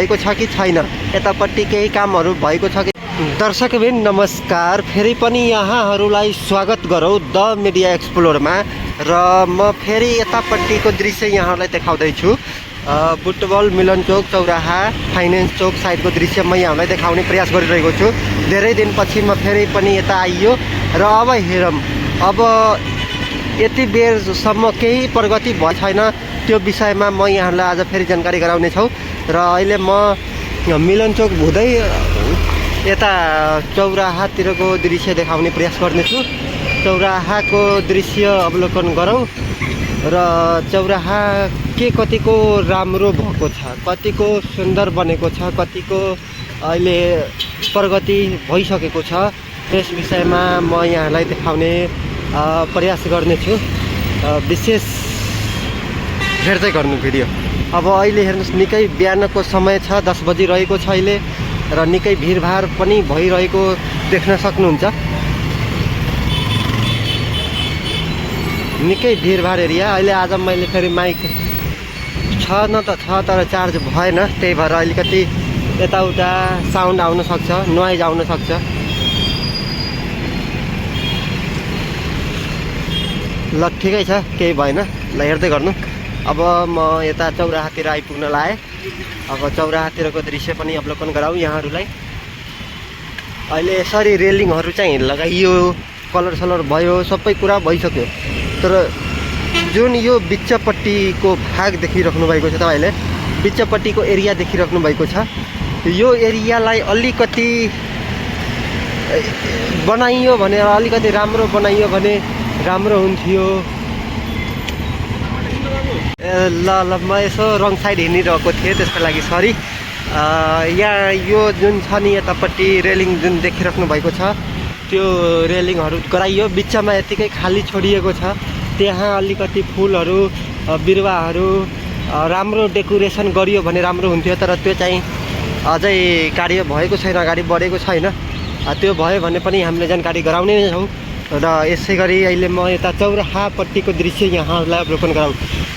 भएको छ कि छैन, यतापट्टि केही कामहरू भएको छ कि। दर्शकबिन नमस्कार, फेरि पनि यहाँहरूलाई स्वागत गरौँ द मिडिया एक्सप्लोरमा। र म फेरि यतापट्टिको दृश्य यहाँहरूलाई देखाउँदैछु। बुटबल मिलन चौक चौराहा फाइनेन्स चौक साइडको दृश्य म यहाँलाई देखाउने प्रयास गरिरहेको छु। धेरै दिनपछि म फेरि पनि यता आइयो र अब हेरौँ, अब यति बेरसम्म केही प्रगति भएको छैन, त्यो विषयमा म यहाँलाई आज फेरि जानकारी गराउने छौँ। र अहिले म मिलन चौक हुँदै यता चौराहातिरको दृश्य देखाउने प्रयास गर्नेछु। चौराहाको दृश्य अवलोकन गरौँ र चौराहा के कतिको राम्रो भएको छ, कतिको सुन्दर बनेको छ, कतिको अहिले प्रगति भइसकेको छ, त्यस विषयमा म यहाँलाई देखाउने प्रयास गर्नेछु। विशेष हेर्दै गर्नु भिडियो। अब अहिले हेर्नुहोस्, निकै बिहानको समय छ, 10 बजिरहेको छ अहिले र निकै भिडभाड पनि भइरहेको देख्न सक्नुहुन्छ। निकै भिडभाड एरिया। अहिले आज मैले फेरि माइक छ न त छ, तर चार्ज भएन, त्यही भएर अलिकति यताउता साउन्ड आउन सक्छ, नोइज आउन सक्छ। ल ठिकै छ, केही भएन। ल हेर्दै गर्नु। अब म यता चौराहातिर आइपुग्न लाएँ। अब चौराहातिरको दृश्य पनि अवलोकन गराउँ यहाँहरूलाई। अहिले यसरी रेलिङहरू चाहिँ लगाइयो, कलर सलर भयो, सबै कुरा भइसक्यो, तर जुन यो बिचपट्टिको भाग देखिराख्नु भएको छ तपाईँले, बिचपट्टिको एरिया देखिराख्नु भएको छ, यो एरियालाई अलिकति बनाइयो भने, अलिकति राम्रो बनाइयो भने राम्रो हुन्थ्यो। ल ल म यसो रङ साइड हिँडिरहेको थिएँ, त्यसको लागि सरी। यहाँ यो जुन छ नि यतापट्टि रेलिङ जुन देखिराख्नु भएको छ, त्यो रेलिङहरू गराइयो, बिचमा यतिकै खाली छोडिएको छ, त्यहाँ अलिकति फुलहरू बिरुवाहरू राम्रो डेकोरेसन गरियो भने राम्रो हुन्थ्यो, तर त्यो चाहिँ अझै कार्य भएको छैन, अगाडि बढेको छैन। त्यो भयो भने पनि हामीले जानकारी गराउने नै छौँ। र यसै गरी अहिले म यता चौराहापट्टिको दृश्य यहाँहरूलाई अवलोकन गराउँ।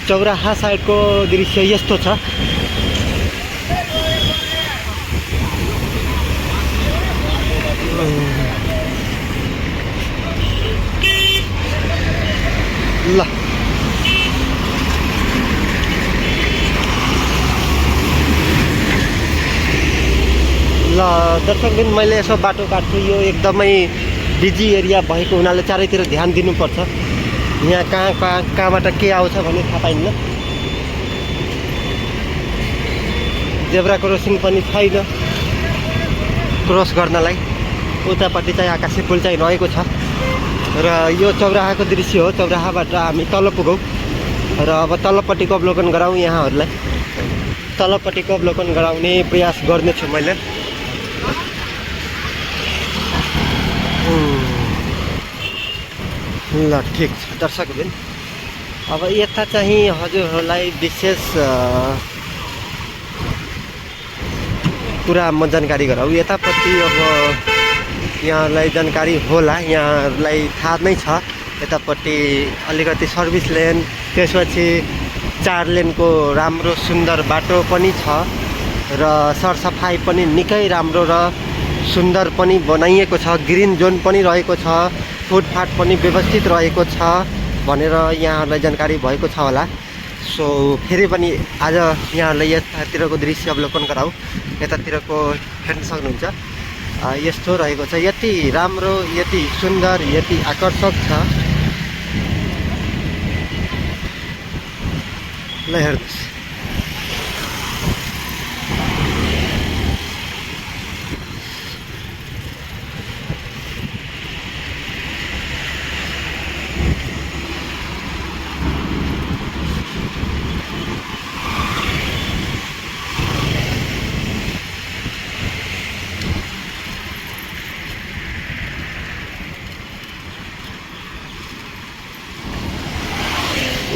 चौराहा साइडको दृश्य यस्तो छ। ल ल दर्शकबिन, मैले यसो बाटो काट्छु। यो एकदमै बिजी एरिया भएको हुनाले चारैतिर ध्यान दिनुपर्छ। यहाँ कहाँबाट के आउँछ भने थाहा पाइन्न। जेब्रा क्रसिङ पनि छैन क्रस गर्नलाई। उतापट्टि चाहिँ आकाशे पुल चाहिँ रहेको छ र यो चौराहाको दृश्य हो। चौराहाबाट हामी तल पुगौँ र अब तलपट्टिको अवलोकन गराउँ यहाँहरूलाई। तलपट्टिको अवलोकन गराउने प्रयास गर्नेछु मैले। ल ठिक छ दर्शकबिन, अब यता चाहिँ हजुरहरूलाई विशेष कुरा म जानकारी गराउँ। यतापट्टि अब यहाँहरूलाई जानकारी होला, यहाँहरूलाई थाहा नै छ, यतापट्टि अलिकति सर्भिस लेन, त्यसपछि 4 लेनको राम्रो सुन्दर बाटो पनि छ र सरसफाइ पनि निकै राम्रो र सुन्दर पनि बनाइएको छ। ग्रिन जोन पनि रहेको छ, फुटपाथ पनि व्यवस्थित रहेको छ भनेर यहाँहरूलाई जानकारी भएको छ होला। सो फेरि पनि आज यहाँहरूलाई यतातिरको दृश्य अवलोकन गराउँ। यतातिरको हेर्न सक्नुहुन्छ, यस्तो रहेको छ। यति राम्रो, यति सुन्दर, यति आकर्षक छ। ल हेर्नुहोस्,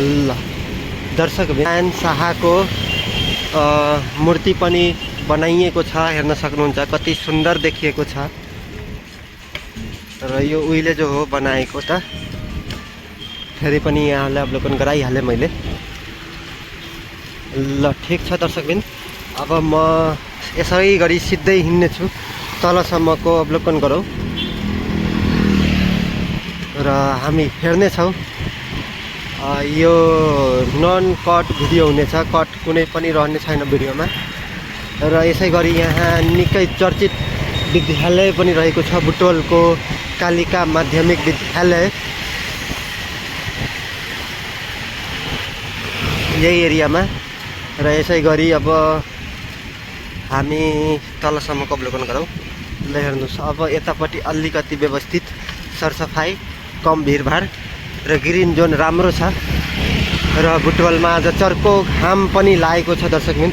ल दर्शक नारायण शाहको मूर्ति पनि बनाइएको छ, हेर्न सक्नुहुन्छ कति सुन्दर देखिएको छ। र यो उहिले जो हो बनाएको त फेरि पनि यहाँलाई अवलोकन गराइहालेँ मैले। ल ठिक छ दर्शकबिन, अब म यसै गरी सिधै हिँड्नेछु, तलसम्मको अवलोकन गरौँ र हामी हेर्नेछौँ। यो नन कट भिडियो हुनेछ, कट कुनै पनि रहने छैन भिडियोमा। र यसै गरी यहाँ निकै चर्चित विद्यालय पनि रहेको छ, बुटवलको कालिका माध्यमिक विद्यालय। यही एरियामा। र यसै गरी अब हामी तलसम्मको अवलोकन गरौँ। ल हेर्नुहोस्, अब यतापट्टि अलिकति व्यवस्थित, सरसफाइ, कम भिडभाड र ग्रिन जोन राम्रो छ। र बुटवलमा आज चर्को घाम पनि लागेको छ दर्शकबिन,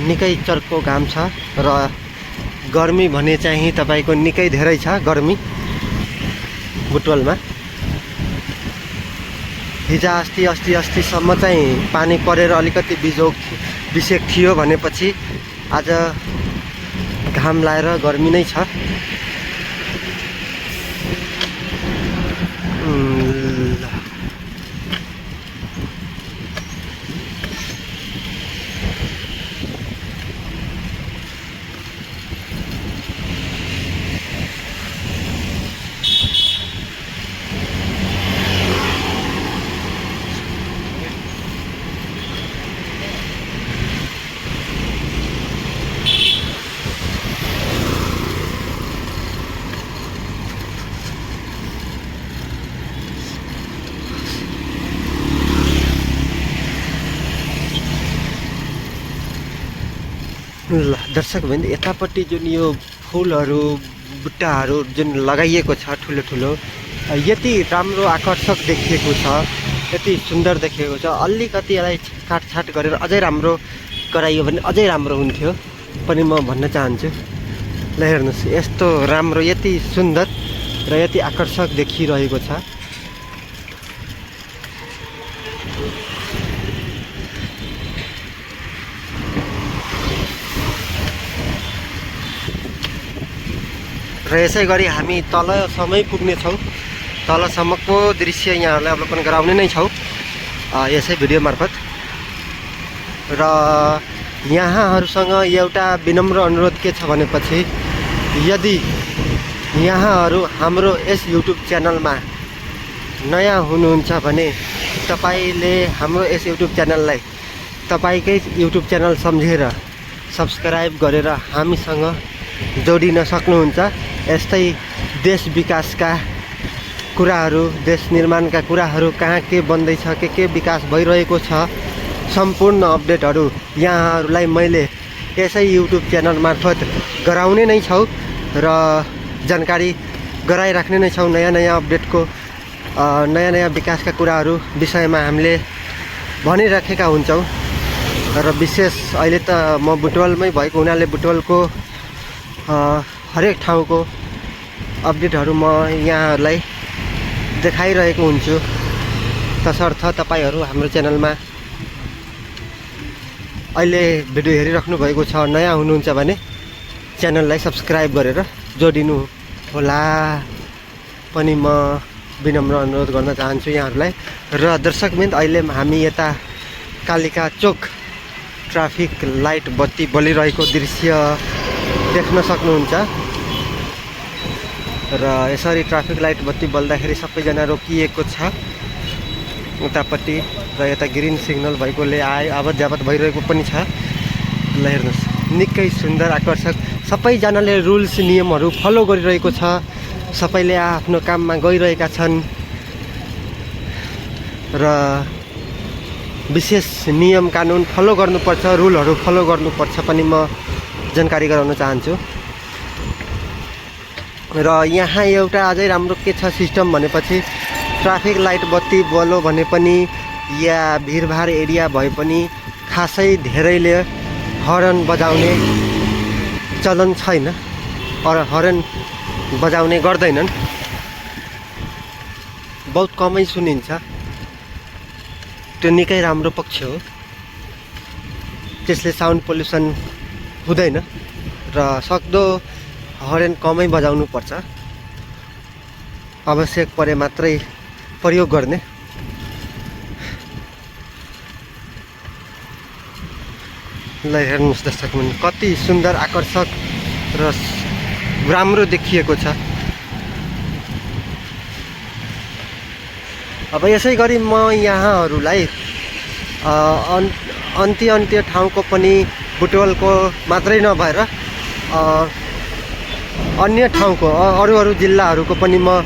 निकै चर्को घाम छ। र गर्मी भने चाहिँ तपाईँको निकै धेरै छ गर्मी बुटवलमा। हिजो अस्तिसम्म चाहिँ पानी परेर अलिकति बिसेक थियो भनेपछि आज घाम लाएर गर्मी नै छ। ल दर्शकबिन, यतापट्टि जुन यो फुलहरू बुट्टाहरू जुन लगाइएको छ ठुलो ठुलो, यति राम्रो आकर्षक देखिएको छ, यति सुन्दर देखिएको छ। अलिकति यसलाई काटछाट गरेर अझै राम्रो गराइयो भने अझै राम्रो हुन्थ्यो पनि म भन्न चाहन्छु। ल हेर्नुहोस्, यस्तो राम्रो, यति सुन्दर र यति आकर्षक देखिरहेको छ। र यसै गरी हामी तलसम्मै पुग्नेछौँ, तलसम्मको दृश्य यहाँहरूलाई अवलोकन गराउने नै छौँ यसै भिडियो मार्फत। र यहाँहरूसँग एउटा विनम्र अनुरोध के छ भनेपछि, यदि यहाँहरू हाम्रो यस युट्युब च्यानलमा नयाँ हुनुहुन्छ भने तपाईँले हाम्रो यस युट्युब च्यानललाई तपाईँकै युट्युब च्यानल सम्झेर सब्सक्राइब गरेर हामीसँग जोडिन सक्नुहुन्छ। यस्तै देश विकासका कुराहरू, देश निर्माणका कुराहरू, कहाँ के बन्दैछ, के विकास भइरहेको छ, सम्पूर्ण अपडेटहरू यहाँहरूलाई मैले यसै युट्युब च्यानल मार्फत गराउने नै छौँ र जानकारी गराइराख्ने नै छौँ। नयाँ अपडेटको नयाँ विकासका कुराहरू विषयमा हामीले भनिराखेका हुन्छौँ। र विशेष अहिले त म बुटवलमै भएको हुनाले बुटवलको हरेक ठाउँको अपडेटहरू म यहाँहरूलाई देखाइरहेको हुन्छु। तसर्थ तपाईँहरू हाम्रो च्यानलमा अहिले भिडियो हेरिराख्नु भएको छ, नयाँ हुनुहुन्छ भने च्यानललाई सब्सक्राइब गरेर जोडिनु होला पनि म विनम्र अनुरोध गर्न चाहन्छु यहाँहरूलाई। र दर्शकबिन, अहिले हामी यता कालिका चोक ट्राफिक लाइट बत्ती बलिरहेको दृश्य देख्न सक्नुहुन्छ। र यसरी ट्राफिक लाइट बत्ती बल्दाखेरि सबैजना रोकिएको छ उतापट्टि, र यता ग्रिन सिग्नल भएकोले आवत जावत भइरहेको पनि छ। ल हेर्नुहोस्, निकै सुन्दर आकर्षक, सबैजनाले रुल्स नियमहरू फलो गरिरहेको छ, सबैले आफ्नो काममा गइरहेका छन्। र विशेष नियम कानुन फलो गर्नुपर्छ, रुलहरू फलो गर्नुपर्छ पनि म जानकारी गराउन चाहन्छु। र यहाँ एउटा अझै राम्रो के छ सिस्टम भनेपछि, ट्राफिक लाइट बत्ती बल्यो भने पनि या भिडभाड एरिया भए पनि खासै धेरैले हर्न बजाउने चलन छैन, हर्न बजाउने गर्दैनन्, बहुत कमै सुनिन्छ। त्यो निकै राम्रो पक्ष हो, त्यसले साउन्ड पोल्युसन हुँदैन र सक्दो हर्न कमै बजाउनु पर्छ, आवश्यक परे मात्रै प्रयोग गर्ने। र यसै गरी अब हामी तलसम्मको अवलोकन गरौँ। ल हेर्नुहोस्, अब यतापट्टि अलिकति व्यवस्थित, सरसफाइ, कम भिडभाड र ग्रिन जोन राम्रो छ। र बुटवलमा आज चर्को घाम पनि लागेको छ दर्शकबिन, निकै चर्को घाम छ। ल हेर्नुहोस् दर्शकबिन कति सुन्दर आकर्षक र राम्रो देखिएको छ। अब यसै गरी म यहाँहरूलाई अन्त्य ठाउँको पनि बुटवलको मात्रै नभएर अन्य ठाउँको अरू जिल्लाहरूको पनि म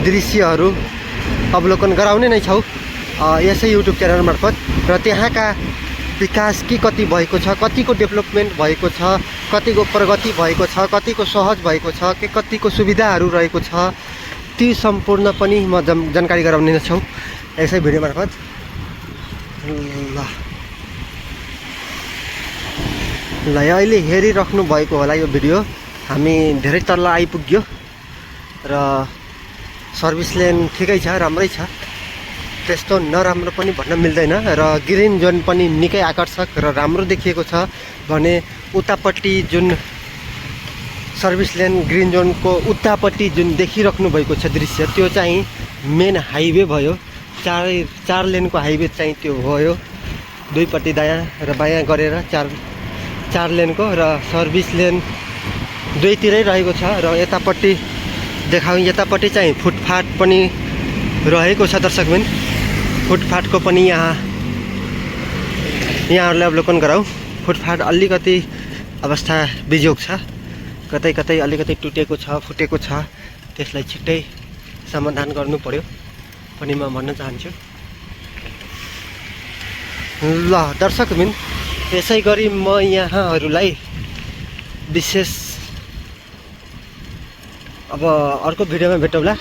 दृश्यहरू अवलोकन गराउने नै छौँ यसै युट्युब च्यानल मार्फत। र त्यहाँका विकास के कति भएको छ, कतिको डेभलपमेन्ट भएको छ, कतिको प्रगति भएको छ, कतिको सहज भएको छ, के कतिको सुविधाहरू रहेको छ, ती सम्पूर्ण पनि म जानकारी गराउने नै छौँ यसै भिडियो मार्फत। ल अहिले हेरिराख्नु भएको होला यो भिडियो। हामी धेरै तल आइपुग्यो र सर्भिस लेन ठिकै छ, राम्रै छ, त्यस्तो नराम्रो पनि भन्न मिल्दैन। र ग्रिन जोन पनि निकै आकर्षक र राम्रो देखिएको छ भने उतापट्टि जुन सर्भिस लेन ग्रिन जोनको उतापट्टि जुन देखिराख्नु भएको छ दृश्य त्यो चाहिँ मेन हाइवे भयो। चार लेनको हाइवे चाहिँ त्यो भयो, दुईपट्टि दायाँ र बायाँ गरेर चार लेनको र सर्भिस लेन दुईतिरै रहेको छ। र यतापट्टि यतापट्टि चाहिँ फुटपाथ पनि रहेको छ दर्शकबिन। फुटपाथको पनि यहाँहरूलाई अवलोकन गराउँ। फुटपाथ अलिकति अवस्था बिजोग छ, कतै कतै अलिकति टुटेको छ, फुटेको छ, त्यसलाई छिट्टै समाधान गर्नु पर्यो पनि म भन्न चाहन्छु। ल दर्शकबिन यसै गरी म यहाँहरूलाई विशेष अब अर्को भिडियोमा भेटौँला।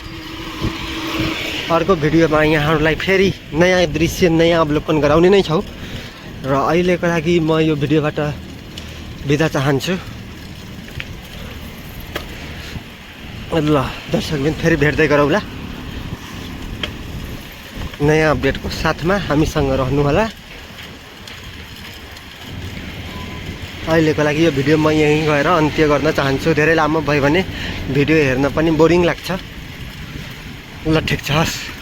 अर्को भिडियोमा यहाँहरूलाई फेरि नयाँ दृश्य नयाँ अवलोकन गराउने नै छौँ। र अहिलेको लागि म यो भिडियोबाट बिदा चाहन्छु। ल दर्शकबिन फेरि भेट्दै गरौँला नयाँ अपडेटको साथमा, हामीसँग रहनुहोला। अहिलेको लागि यो भिडियो म यहीँ गएर अन्त्य गर्न चाहन्छु। धेरै लामो भयो भने भिडियो हेर्न पनि बोरिङ लाग्छ। ल ठिक छ, हस्।